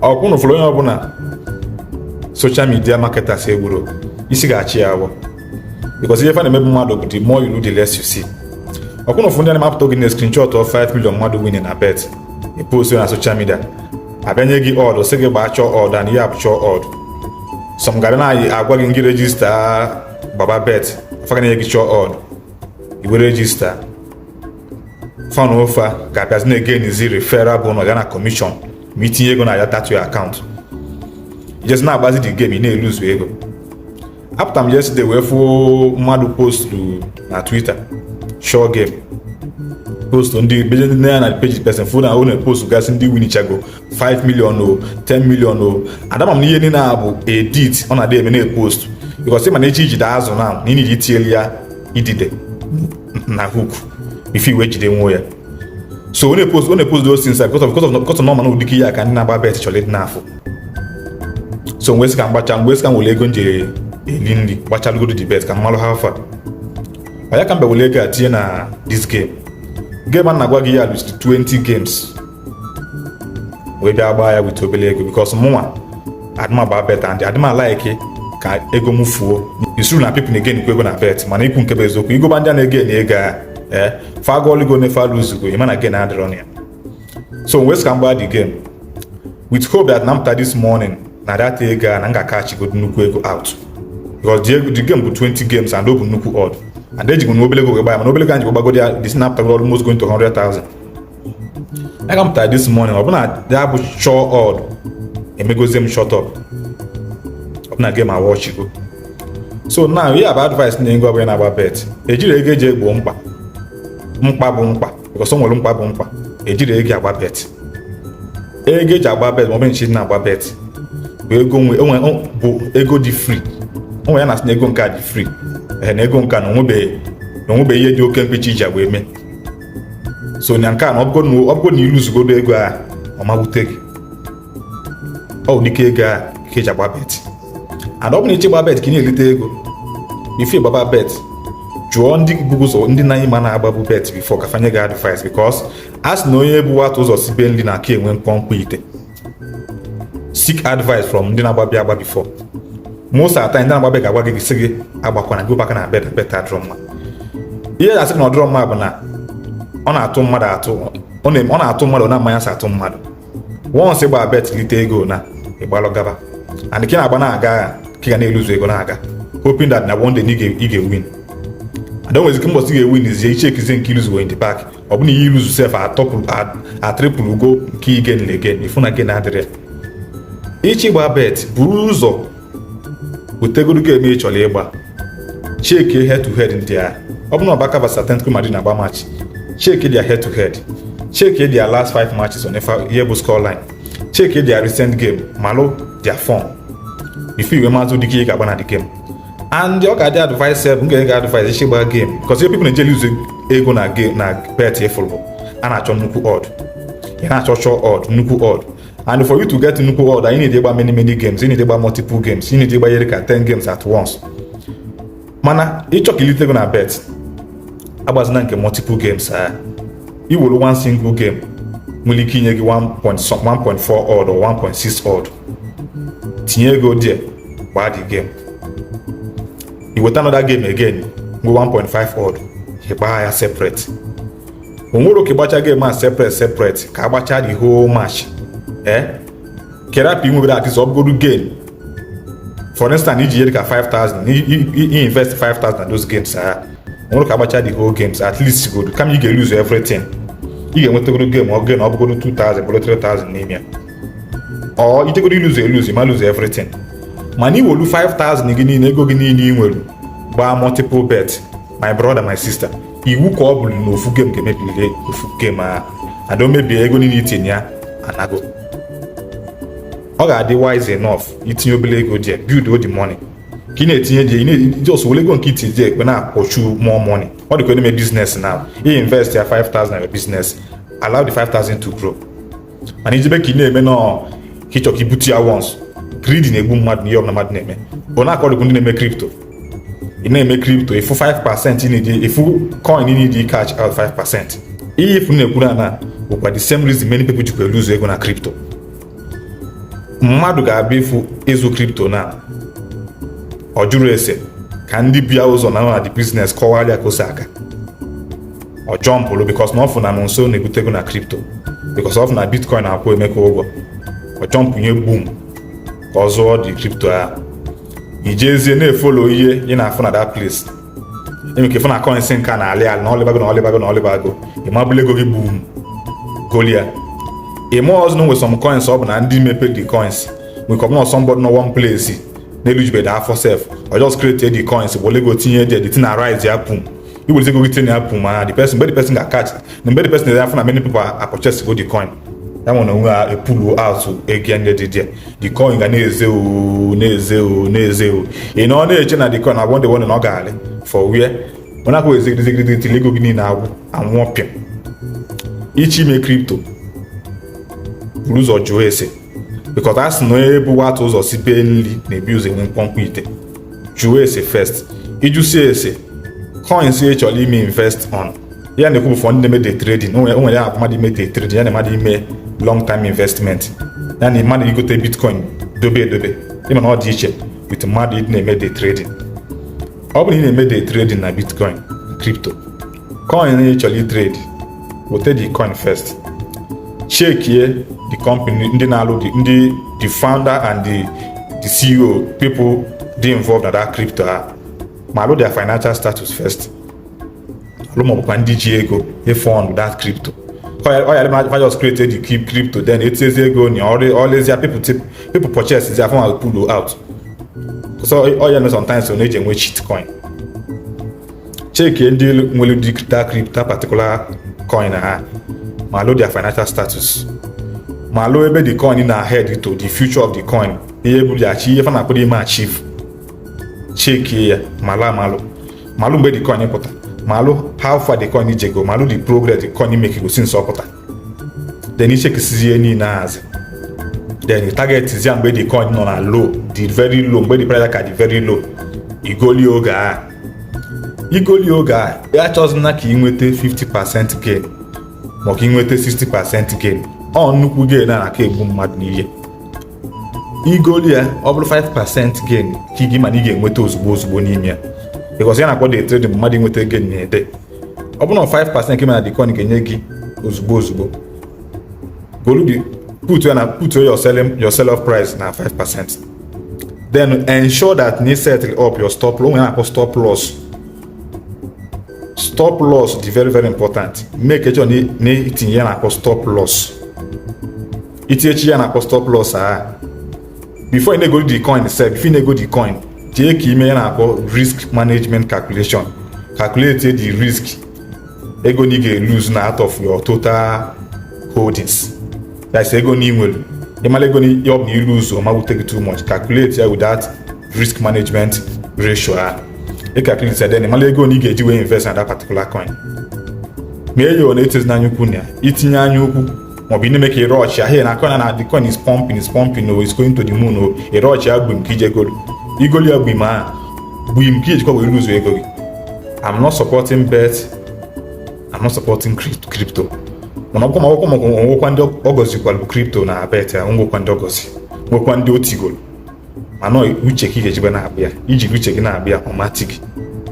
Ọkwụnụ fụrụ onye ọbụla social media marketers egburu isi ga-achị ya awọ, because ihe fa na-emebu mmadụ bụ the more you look, the less you see. Ọkwụnụ fụ ndị a na-amapụta oge na screenshot of 5 million mmadụ winning na bet, post na social media, abịanye gị odd, sị gị gbaa chọọ odd, and ihe abụ chọọ odd. Some gara na agwa gị ngị register gbaba bet, afa na-enye gị chọọ odd, iwe register fan ofa ga-abịazi na again referral bonus ya na commission ma itinye ego na ya that your account. Ijezi na-agbazi the game, ị na-eluzu ego. Apụtara m yesterday wee fụ mmadụ post na Twitter sure game, post ndị beje ya na page person fụ na ọ na-post gasị ndị winichago 5 million o, 10 million o. Adama m na ihe niile a bụ edit ọ na-adị eme na-epost, because ịma na echi ijide azụ na ị na itinyelu ya idide na hook ife iwe jide nwuo ya. So ọ na-epost those things because of normal na ụdịka ihe a ka ndị na-agba bet chọrọ ịdị n'afọ. So mgbe sị ka m gbacha, mgbe sị ka m were ego m ji eli nri gbachalụgodo the bet ka m malụ ha afa ọ ya, ka m bịa were ego a tinye na this game. Game a na-agwa gị ya lụsiri 20 games wee bịa gbaa ya with obere ego, because mụnwa adịm agba bet and adịm like ka ego m fuo isuru na people na-egen ego na bet. Mana ikwu nke bụ eziokwu, igoba ndị a na-egen ego a, ee, fagoligo na fa luzugo, ịma na gain adịrọ na ya. So wee sị ka m gbaa the game with hope that na mpụta this morning na that ego a na m ga-akachigodo nnukwu ego out, because the game bụ 20 games and ọ bụ nnukwu odd, and ejigbo na obere ego wee gbaa ya. Mana obere ego anyị ji gbagodi ya, this na-apụtagoro almost going to 100,000. Aga m pụtara this morning, ọ bụna ya bụ sure odd emegozie m shut up, ọ bụna game awọchigo. So now, ihe bụ advice na ego ọbụla na-agba bet, ejiri ego eji egbo mkpa. Mkpa bụ mkpa, because o nwere mkpa bụ mkpa. Ejiri ego agba bet. Ego eji agba bet, ma ọ bụ nchi na-agba bet, bụ ego nwe onwe, bụ ego dị free onwe ya. Na-asị na ego nke a dị free, ee, na ego nke a na onwebeghị ihe dị oke mkpechi iji agba eme. So na nke a na ọ bụgo na iluzugodo ego a, ọ mawute gị. Ọ bụ dike ego a ka eji agba bet. And ọ bụ na iche gba bet ka ị na-elite ego, ife gbaba bet, jụọ ndị bụ ụzọ, ndị na ịma na-agbabu bet before, ka fanye gị advice, because a sị na onye bụ nwata ụzọ si be nri na aka enwe mkpọmkpọ ite. Seek advice from ndị na-agbabi agba before. Most of the time, ndị na-agbabi ga-agwa gị, sị gị agbakwana gị ụbaka na bet, bet adịrọ mma. Ihe ga-asị na ọ dịrọ mma bụ na ọ na-atụ mmadụ atụ, ọ na-atụ mmadụ na mmanya si atụ mmadụ. Once ịgba bet lite ego na ịgbalụ gaba, and ka ị na-agba na-aga, ka ị ga na-eluzu ego na-aga, hoping that na one day na ị ga-ewin. And o nwezi ike mbọsị ga-ewin zie, ichekizie nke iluzu in the back, ọ bụ na ihe iluzu sef atọpụ atriple ugo nke i gain again, ifu na gain adịrị ya. Ichi gba bet, buru ụzọ wetegoro game ị chọrọ ịgba, check head to head ndị a. Ọ bụ na Barca vs Atletico Madrid na-agba match, check their head to head, check their last five matches on ife ihe bụ score line, check their recent game, malụ their form before iwe mazụ dike ị ga-agba na the game. And ọ ga-adị advisable, m ga-enye gị advice, ichi gba game, because people na-eje lose ego na game na bet ịfụrụ a na-achọ nnukwu odd, ị na-achọ chọọ odd, nnukwu odd. And for you to get nnukwu odd, you need ịgba many many games, you need ịgba multiple games, you need ịgba ihe ka 10 games at once. Mana ịchọ ka ilite ego na bet, agbazina nke multiple games a. Iwere one single game nwere ike inye gị 1.4 odd or 1.6 odd, tinye ego there, gbaa the game. I weta another game again nwe 1.5 odd, ị gbaa ya separate. O nwere oke gbacha game a separate separate, ka agbacha the whole match, eh, kerapụ inwegoro at least ọ bụgodu gain. For instance, iji ihe dịka 5000 i invest 5000 na those games a, nwere ka agbacha the whole games, at least godu kama ị ga-elose everything, ị ga-enwetagoro game ọ gain, ọ bụgodu 2000, bụrụ 3000 n'ime ya. Ọ itegoro iluzu eluzu, ma lose everything. Mana iwelu 5000 gị niile, ego gị niile ị nwere, gbaa multiple bet, my brother, my sister, iwu ka ọ bụrụ na ofu game ga-emebiri. Ofu game a ada o mebie, ego niile itinye ya anago. Ọ ga-adị wise enough itinye obere ego there, build all the money ka ị na-etinye je, ị na just were ego nke itinye je ekwe na-akwụchu more money. Ọ dịka onye business now, ị invest ya 5000 na your business, allow the 5000 to grow. Mana ijebe ka ị na-eme nọ ka ịchọ ka ibute ya once, greed na-egbu mmadụ. N'ihe ọbụla mmadụ na-eme, ọ na-akọdụkwu ndị na-eme crypto. Ị na-eme crypto, ifu 5% ị na-eji, ifu coin ị na-eji cash out 5%. Ihe ifu na-ekwu na bụkwa the same reason many people jikwa lose ego na crypto. Mmadụ ga-abịa ịfụ ịzụ crypto na ọ jụrụ ese ka ndị bịa ụzọ na the business kọwara ya ka o si aga. Ọ jumpụrụ because na ọ fụ na nso na-ebute ego na crypto, because ọ fụ na bitcoin akwụ Emeka ụgwọ. Ọ jumpụnye boom ka ọ zụọ the crypto ahụ. Ijezie na-efollow ihe ị na-afụ na that place. Enwere ike fụ na coins nka na-alị alị na ọlịbago na ọlịbago na ọlịbago, ịmabụla ego gị boom golia. Ịma ọzọ na nwere some coins, ọ bụ na ndị mepe the coins nwere ka ọ bụ na somebody nọ one place na-elujubeghị afọ sef, or just create the coins, were ego tinye there, the thing na rise ya pum, iwere ego gị tinye ya pum. Mana the person, mgbe the person ga-catch, mgbe the person na-afụ na many people are purchase go the coin ya, nwere onwe ya epull out ego ndị dị there. The coin ga na-eze o, na-eze o, na-eze o. Ị na ọ na-eche na the coin na one day, one day na ọ ga-alị for where ọ na-akwụ ezigirizigiri tili ego gị niile agwụ anwụọ pịam. Ichi ime crypto, buru ụzọ jụọ ese, because a sị na onye bụ nwata ụzọ si bee nri na-ebi ụzọ enwe mkpọmkpọ ite. Jụọ ese first. Ịjụsie ese coins ị chọrọ ime invest on ya, na-ekwu bụ for ndị na-eme day trading. O nwere ya mmadụ ime day trading ya na mmadụ ime long time investment, ya na mmadụ igote bitcoin dobe edobe. Ịma na ọ dị iche with mmadụ ịdị na-eme day trading. Ọ bụrụ na ị na-eme day trading na bitcoin, crypto coin ị chọrọ itrade, weta the coin first, checkie the company, ndị na-alụ the ndị the founder and the CEO, people dị involved na that crypto ha, ma alụ their financial status first, alụ ma ọ bụkwa ndị ji ego fund that crypto. Ọ ya just create the crypto, then etinyezi ego na ọlezia people tip, people purchase ya from pull out. So ọ ya mere sometimes ọ na-eji enwe shit coin. Checkie ndị nwere that crypto, that particular coin ha, ma alụ their financial status, ma alụ ebe the coin na head to, the future of the coin, ihe bụ achi ihe fa na-akpọrọ ime achieve. Checkie ya, malụ amalụ, malụ mgbe the coin pụta, malụ how far the coin jego, malụ the progress the coin make go since ọ pụta. Then ichekisizi ihe niile ahazi, then you target ya mgbe the coin nọ na low, the very low, mgbe the price ka dị very low, igoli oge a. Igoli oge a, ya chọzina ka ị nweta 50% gain ma ọ ka ị nweta 60% gain. Ọ nnukwu gain a na-aka egbu mmadụ n'ihe. Igoli ya, ọ bụrụ 5% gain ka ị mana ị ga-enweta ozugbo ozugbo n'ime ya, because ya na-akpọ day trading bụ mmadụ inweta gain na ede. Ọ bụrụ na 5% ka ị mana the coin ga-enye gị ozugbo ozugbo, golu the put ya na put your sell off price na 5%. Then ensure that na set up your stop loss. Onwe na-akpọ stop loss. Stop loss dị very very important. Make sure na itinye ya na-akpọ stop loss. Itinyechi ya na-akpọ stop loss a before ị na-ego the coin sef. Before ị na-ego the coin, jee ka ime ya na-akpọ risk management calculation. Calculate the risk, ego na ị ga-lose na out of your total holdings. That's ego na ị nwere. Ịmara ego na ọ bụ na ị lose, ọ ma wute gị too much. Calculate ya with that risk management ratio a ị calculate ya, then ịmara ego na ị ga-eji wee invest na that particular coin. Mee ya ọ na-etezi n'anya ukwu na ya itinye anya ukwu, maọbụ ị na-eme ka ị rush ahịa na coin na the coin is pumping, is pumping o, is going to the moon o. Ị rush ya gbim ka ije golu igolu ya gbim a gbim ka ijikwa wee lose ego gị. I'm not supporting bet, I'm not supporting crypto, mana ọkwa ma ọkwa maka onwekwa ndị ọ gọzikwalụ bụ crypto na bet ya, nwekwa ndị ọ gọzi, nwekwa ndị o tigolu. Mana uche ka ị ga-ejikwa na-abịa, ijiri uche gị na-abịa ọmati gị.